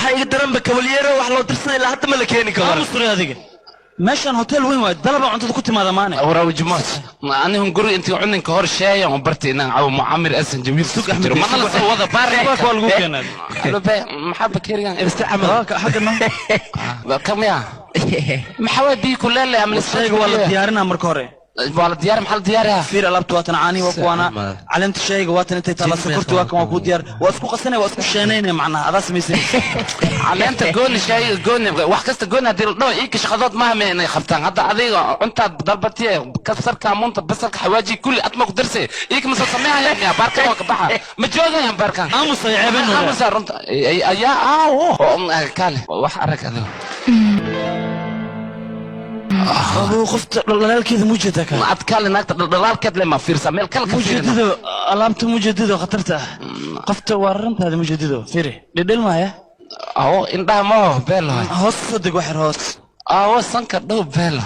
Waxaa iga daranba kabalyeero wax loo dirsaday ilaa hadda ma la keeni karo. Aamusure adiga. Meeshaan hotel weyn waay, dalaba cuntada ku timaada maane. Waraawjimaas anihun guri intii cuninka hor sheeyan u bartay inaan cabo mucamir asan jawiil Sug Axmed, jiro mana la soo wada baare. Waa lagu keenaa. Alube, maxaa bakerigan irsta camal? Xagga no. Kamya maxaa waay, biyo kuleel ama? Shayga waa la diyaarinaa marka hore. Waa la diyaar, maxaa la diyaariyaa? Fiir, alaabta waatan, caanihi waa kuwaana, caleenta shayga waatan, intay taala, sokorti waa kan, waa kuu diyaar. Waa isku qasanaya, waa isku sheenaynaya, macnaha adaa samaysanaysa. Caleenta gooni, shayga gooni, wax kasta gooni. Haddii la dhaho iinka shaqadood maaha me inay qabtaan. Hadda adiga cuntaad dalbatiye, kabsarka, amuunta, basalka, xawaaji, kulli adma ku darsay, iinka ma soo sameynayaan miya? Baarkan waa ka baxa, ma joogayaan baarkan. Aamus ay ceebeen. Aamusa runta ayaa aawo kaale wax arag adiga. Abuu, qofta dhaldhalaalkeeda mujeedaa ka? Ad kaale, naagta dhaldhalaalkeed le ma fiirsa, meel kale ka fiirina. Mujeedido alaabta, mujeedido khatarta ah. Qofta waa rantaada, mujeedido, fiiri, dhidhil maaya. Awo, indhaha maho beelo. Hoos soo deg, waxyar hoos. Awo, sanka dhow beelo.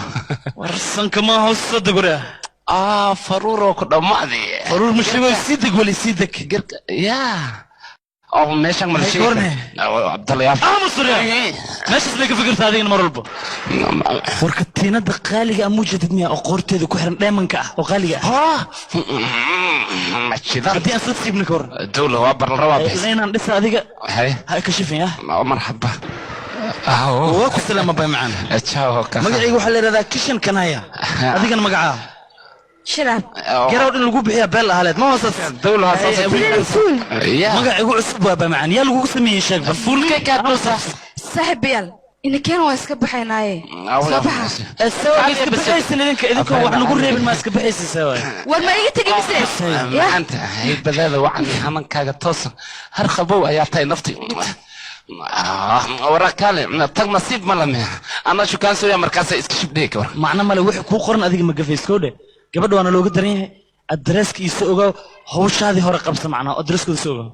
War sanka ma, hoos soo deg waraa. Aa, faruuroo ku dhammaadi. Faruur ma sheego, sii deg weli, sii deg. Gerka yaa oo meeshan ma la Hay, sheegi korne. Cabdalayaal. Aamus waraa, meeshaas bay ka fikirta adigana mar walba. War katiinada qaaliga ah mujeedid miya oo qoorteeda ku xiran, dheemanka ah oo qaaliga ah? Majidan. Haddii aan soo siibna ka waran? Dawla waa baral rabaa bixis. Inaan dhisa adiga. Hay. Ha ka shifin ah. Marxaba. Waa ku salaama, bay macaan. Ciao. Magacayga waxaa la yidhahdaa Kishan Kanaya. Adigana magacaa? Sharaab. Garow in lagu bixiya beel ahaleed ma hoosaas. Dawla Fuul. Magac igu cusub waa, bay macaan. Yaa lagugu sameeyey? Sheeg bal. Fuulkay kaadhowsa. Saaxiibayaal, inakeen waa iska baxaynaaye, soo baxa. Sawa, iska baxaysin idinka, idinkoo wax nagu reebin ma iska baxaysin, sawa? War ma iga tegi mise ya? Maanta haybadaada wacan, hanankaaga toosan, har qabow ayaa tahay nafti. Waraa kaale tag, nasiib ma lame anaa shukaansoya, markaasa iska shibdhigi ka war. Macno male, wixii kuu qoran adiga ma gafayskoo dhe. Gabadha waana looga daran yahay. Adreeska iisoo ogaaw, hawshaadii hore qabsa, macnaha adreeskooda soo ogaaw.